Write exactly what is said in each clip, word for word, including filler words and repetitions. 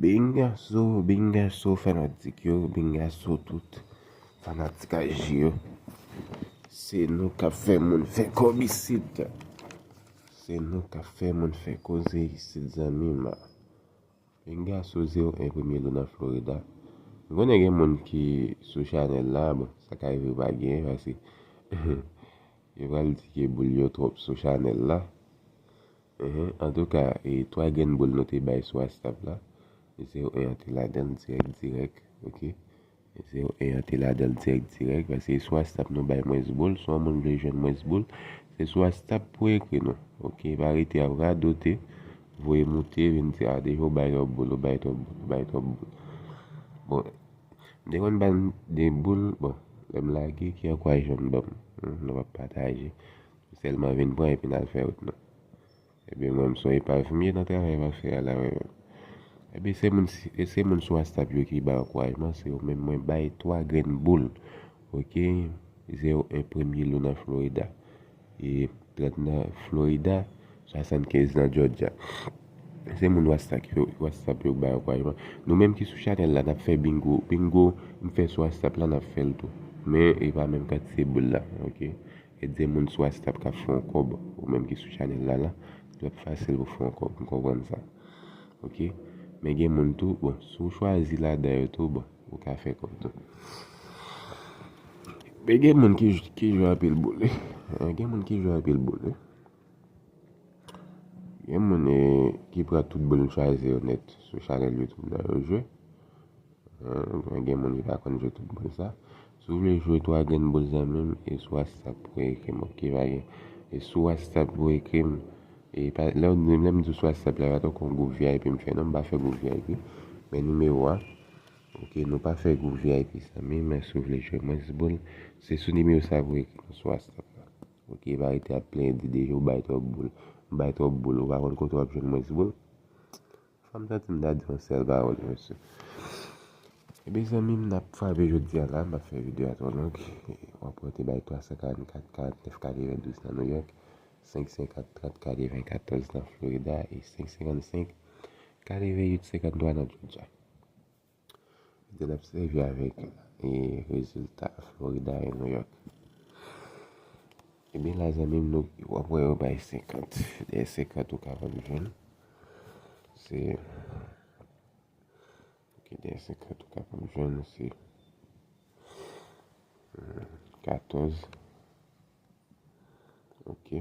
Bingaso, bingaso fanatik yo, bingaso tout fanatik A J yo. Se nou k ap fè moun fè kòb isit. Se nou k ap fè moun fè koze isit, zanmi m. Bingaso zewo en premye lou nan Florida. M konnen gen moun ki sou chanèl la, bon, sa ka rive pa gen, paske yo pral di ke boul yo twòp sou chanèl la. Enhen, antouka, e twa grenn boul nou te bay sou WhatsApp la, zewo en an te ladan l dirèk, dirèk, oke. Zewo en an te ladan l dirèk, dirèk, paske sou WhatsApp nou bay mwens boul, si yon moun vle jwenn mwens boul, se sou WhatsApp pou ekri nou, oke. Pa rete ap radote, voye moute, vin di, a, deja w bay twòp boul, w bay twòp boul, w bay twòp boul. Bon, m te konn bay de boul, bon, lè m lage, ki ankourajman m ban m, hmm, nou p ap pataje. Sèlman vin pran epi n al fè wout nou. Ebyen, mwen, m se yon epav m ye nan travay m ap fè a la, wi. Ebyen, se moun, se moun sou WhatsApp yo ki bay ankourajman, se yo menm mwen bay twa grenn boul. Oke? Zewo en premye lou nan Florida. E trant nan Florida, swasannkenz nan Georgia. Se moun WhatsApp yo, WhatsApp yo bay ankourajman. Nou menm ki sou chanèl la, n ap fè bingo. Bingo, m fè sou WhatsApp la, n ap fè l tou. Men, e pa menm kantite boul la, oke? E de moun sou WhatsApp k ap fè yon kòb, ou menm ki sou chanèl la, la, li p ap fasil pou fè yon kòb, m konprann sa. Oke? Men gen moun tou, bon, si w chwazi ladan yo tou, bon, ou ka fè kòb tou. Men gen moun ki, ki jwe anpil boul, wi. Gen moun ki jwe anpil boul, wi. Gen moun, eh, ki pran tout boul chwazi yo nèt sou chanèl YouTube nan yo jwe. Gen moun ki pa konn jwe tout boul sa. Si w vle jwe twa grenn boul zanmi m, e sou WhatsApp pou ekri m, oke, pa gen. E sou WhatsApp pou ekri m, e pa, lè, lè m di w sou WhatsApp la, pa tankou yon gwoup V I P m fè non, m pa fè gwoup V I P. Men nimewo a, oke, nou pa fè gwoup V I P zanmi m, men si w vle jwe mwens boul, se sou nimewo sa pou ekri m sou WhatsApp la. Oke, pa rete ap plenyen di deja w bay twòp boul, m bay twòp boul, ou pa konn kote w ap jwenn mwens boul. Fò m tande m ta di yon sèl pawòl, mesye. Ebyen, zanmi m, n ap frape jodi a la, m ap fè videyo a twò long. W ap wè te bay twa san karannkat, karannèf, katrevendouz nan New York, senk senkant, trant, katrevenkatòz nan Florida, e senk senkannsenk, katreventuit, senkanntwa nan Georgia. Kote n ap sèvi avèk, e, rezilta Florida e New York. Ebyen, la, zanmi m, nou, w ap wè yo bay senkant. Dèyè senkant, ou kapab jwenn. Se, oke, dèyè senkant, ou kapab jwenn, se, hmm, katòz. Oke.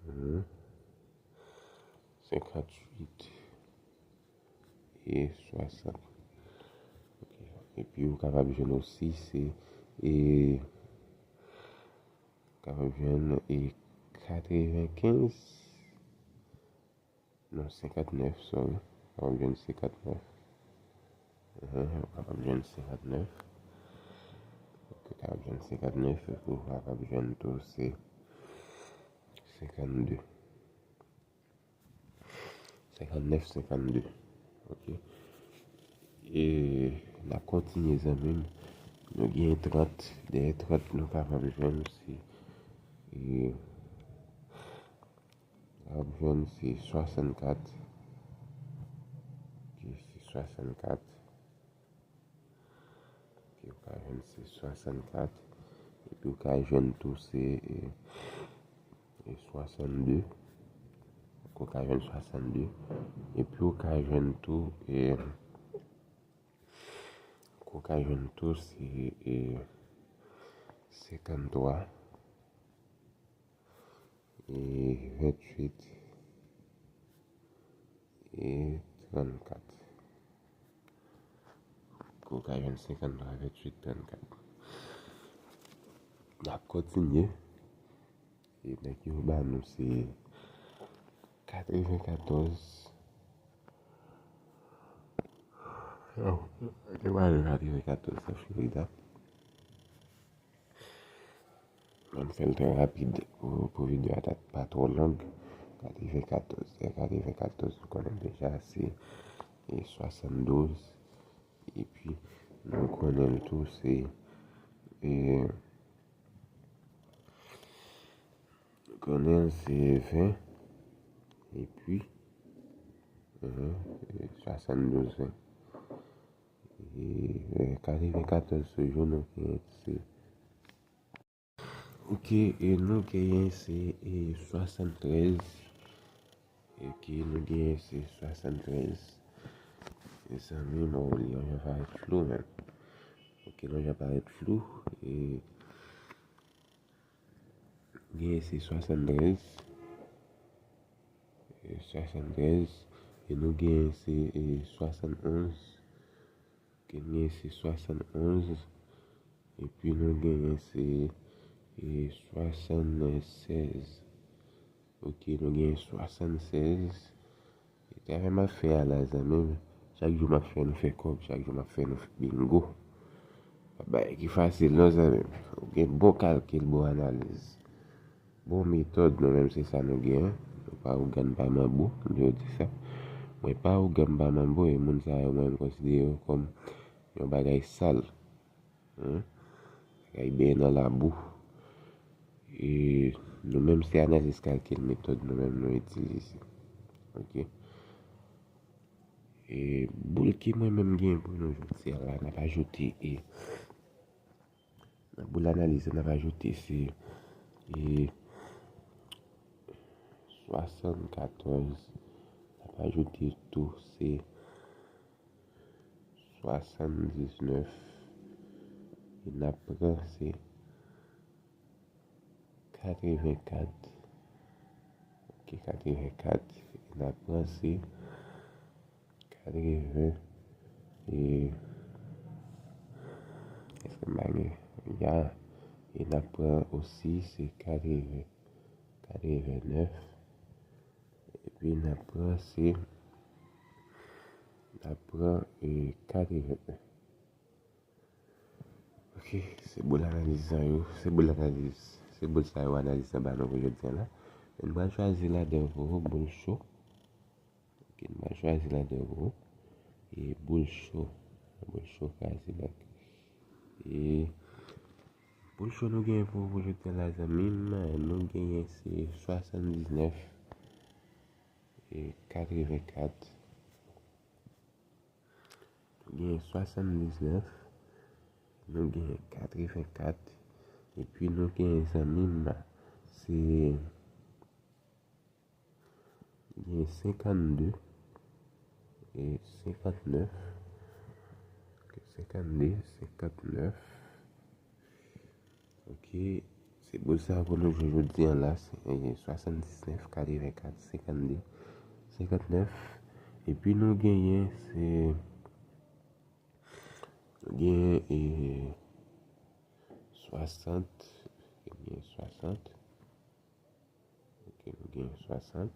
Mhm. Senkantuit e swasant. Oke. Epi ou kapab jwenn osi, se, e, ou kapab jwenn, e, katrevenkenz. Non, senkantnèf, sorry. Ou kapab jwenn senkantnèf. Enhen, ou kapab jwenn senkantnèf. Ou kapab jwenn senkantnèf, epi ou kapab jwenn tou se senkannde. Senkannèf, senkannde. Oke. E n ap kontinye, zanmi m. Nou gen trant. Dèyè trant, nou kapab jwenn se, e, w ap jwenn se swasannkat. Oke, se swasannkat. Oke, ou ka jwenn se swasannkat. Epi ou ka jwenn tou se, e, e, swasannde. Ou ka jwenn swasannde. Epi ou ka jwenn tou, e, ou ka jwenn tou se, e, senkanntwa. E, ventuit e trannkat. Ou ka jwenn senkanntwa, ventuit, trannkat. N ap kontinye. E nèg yo ba nou se katrevenkatòz. Yo, yo ba nou katrevenkatòz nan Florida. Mwen fè l trè rapid pou, pou videyo a ta pa twò long. Katrevenkatòz, e katrevenkatòz, nou konnen deja se, e swasanndouz. Epi, nou konnen l tou se, e, nou konnen l se ven. Epi, Swasanndouz ven. Katrevenkatòz sou jou nou genyen se. Ok, e nou genyen se swasanntrèz. Ok, nou genyen se swasanntrèz. Mezanmi, mwen li yon jan parèt flou menm. Ok, yon jan parèt flou. E genyen se swasanntrèz. Swasanntrèz. E nou genyen se swasannonz. Genyen se swasannonz. Epi nou genyen se swasannsèz. Ok, nou genyen swasannsèz. E travay m ap fè a la, zanmi m, chak jou m ap fè nou fè kòb, chak jou m ap fè nou fè bingo. Pa bagay ki fasil non, zanmi m. Ou gen bon kalkil, bon analiz. Bon metòd, nou menm se sa nou gen. Nou pa ougan, pa manbo, m toujou di sa. Mwen pa ougan, pa manbo, e moun sa yo, mwen, m konsidere yo kòm yon bagay sal. Bagay benyen nan labou. E nou menm se analiz kalkil metòd nou menm nou itilize. Ok. E boul ki mwen menm gen pou nou jodi a la, n ap ajoute e nan boul analiz la, n ap ajoute se e swasannkatòz, n ap ajoute tou se swasanndiznèf, e n ap pran se katrevenkat. Ok, katrevenkat, e n ap pran se katreven, e èske m pa gen ya, e n ap pran osi se katreven, katrevennèf, epi n ap pran se n ap pran e katreven. Ok, se boul analiz sa yo, se boul analiz, se boul sa yo analiz nan ba nou pou jodi a la. Men nou pral chwazi ladan pou ou boul cho. Ok, nou pral chwazi ladan pou ou e boul cho, boul cho Kazilak. E boul cho nou genyen pou ou pou jodi a la, zanmi m, nou genyen se swasanndiznèf e katrevenkat. Nou gen swasanndiznèf, nou gen katrevenkat, epi nou gen zanmi m, se gen senkannde e senkannèf. Senkannde, senkannèf. Ok, se boul sa pou nou jwe jodi a la, se swasanndiznèf, katrevenkat, senkannde, senkannèf. Epi nou genyen se, nou genyen e swasant, nou genyen swasant. Ok, nou genyen swasant.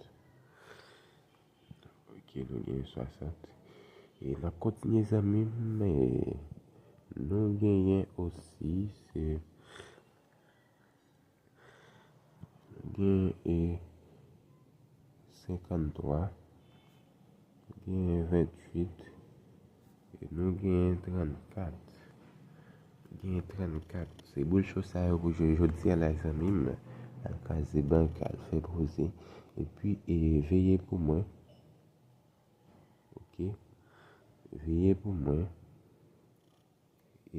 Ok, nou genyen swasant. E n ap kontinye zanmi m, e nou genyen osi se, nou genyen e senkanntwa, nou genyen venntuit, e nou genyen trannkat. Genyen trannkat. Se boul cho sa yo pou jwe jodi a la zanmi m. Al kraze bank, al fè poze. Epi e veye pou mwen. Ok. Veye pou mwen. E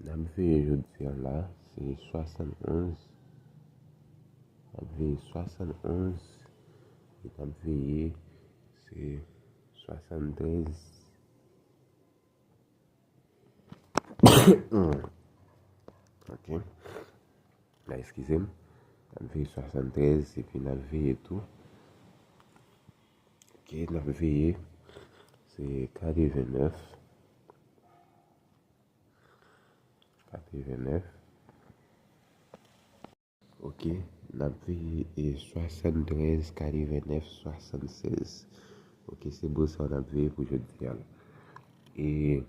n ap veye jodi a la, se swasannonz. N ap veye swasannonz. E n ap veye se swasanntrèz. Ok. La, eskize m. N ap veye swasanntrèz, epi n ap veye tou. Ok, n ap veye. Se katrevennèf. Katrevennèf. Ok, n ap veye e swasanntrèz, katrevennèf, swasannsèz. Ok, se boul sa n ap veye pou jodi a la. E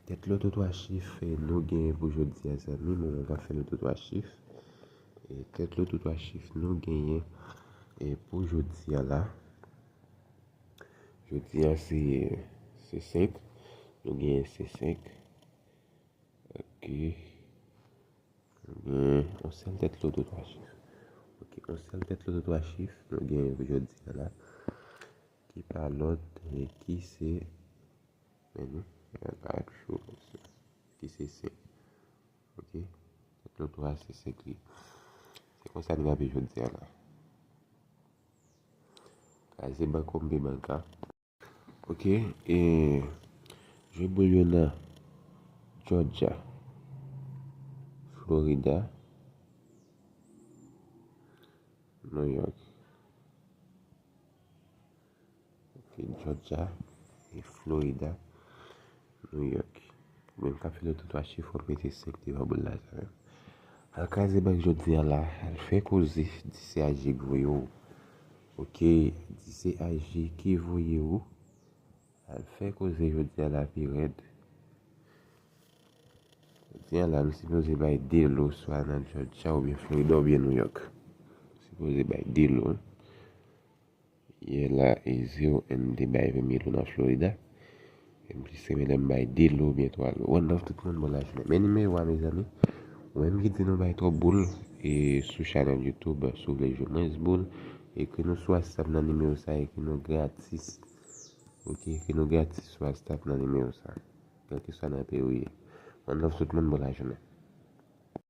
tèt loto twa chif, e nou genyen pou jodi a, zanmi m, nou va fè loto twa chif. E tèt loto twa chif, nou genyen e pou jodi a la. Jodi a, se, se senk. Nou genyen se senk. Ok. Nou genyen yon sèl tèt loto twa chif. Ok. Yon sèl tèt loto twa chif nou genyen pou jodi a la, ki pa lòt, e ki se, men nou, ki se senk. Ok? Tèt loto a se senk li. Se konsa n ap jodi a la. Kraze bank, konbe bank la. Ok, e jwe boul yo nan Georgia, Florida, New York. Ok, Georgia e Florida, New York. Menm ka fè loto twa chif, fò mete senk devan boul la kanmenm. Al kraze bank jodi a la, al fè koze, di se aji k voye w. Ok, di se aji ki voye w. Al fè koze jodi a la pi rèd. Jodi a la, nou sipoze bay de lo swa nan Georgia oubyen Florida oubyen New York. Sipoze bay de lo. Yè la, e zero and m te bay premye lo nan Florida. M plis renmen lè m bay de lo oubyen twa lo. One love tout moun, bon lajounen. Men nimewo a, mezanmi. Ou menm ki di nou bay twòp boul, e sou chanèl YouTube, si w vle jwe mwens boul, ekri nou sou WhatsApp nan nimewo sa, ekri nou gratis. Ok, ekri nou gratis sou WhatsApp nan nimewo sa. Kèlkeswa nan peyi w ye. One love tout moun, bon lajounen.